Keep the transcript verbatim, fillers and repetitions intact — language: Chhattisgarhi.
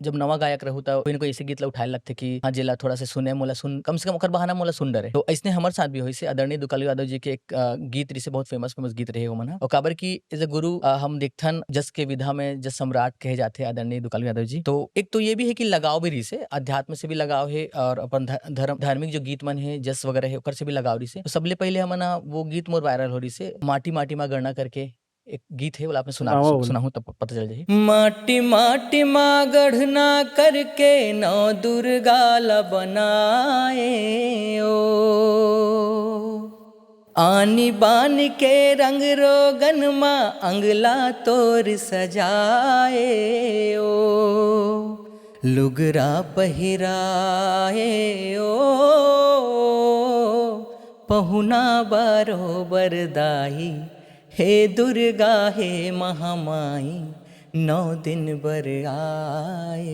जब नवा गायक रहू, त कोई न कोई ऐसे गीत ला उठाए लगथे कि हाँ, जेला थोड़ा से सुने, मोला सुन, कम से कम ओकर बहाना मोला सुन डरे। तो ऐसने हमर साथ भी होइसे, आदरणीय दुकालू यादव जी के एक, अ, गीत रिसे, बहुत famous, famous गीत रहे वो मन ह। और काबर कि as a गुरु, अ, हम देखथन, जस के विधा में जस सम्राट कहे जाथे आदरणीय दुकालू यादव जी। तो एक तो ये भी है कि लगाव भी रिसे, अध्यात्म से भी लगाव है और अपन ध-, धर्म, धार्मिक जो गीत मन है, जस वगैरह है, ओकर से भी लगाव रिसे। तो सबले पहले हमन ह वो गीत मोर viral हो रिसे, माटी माटी मा गढ़ना करके एक गीत है, बोला आपने सुना, सुनाओ, सुन-, बोलो। सुनाहूँ तब पता चल जाही। माटी माटी मा गढ़ना करके नौ दुर्गा ला बनाए ओ। आनी बानी के रंग रोगन मा अंगला तोर सजाए ओ। लुगरा पहिराए ओ। पहुना बरोबर दाई, हे दुर्गा हे महामाई, नौ दिन बर आए।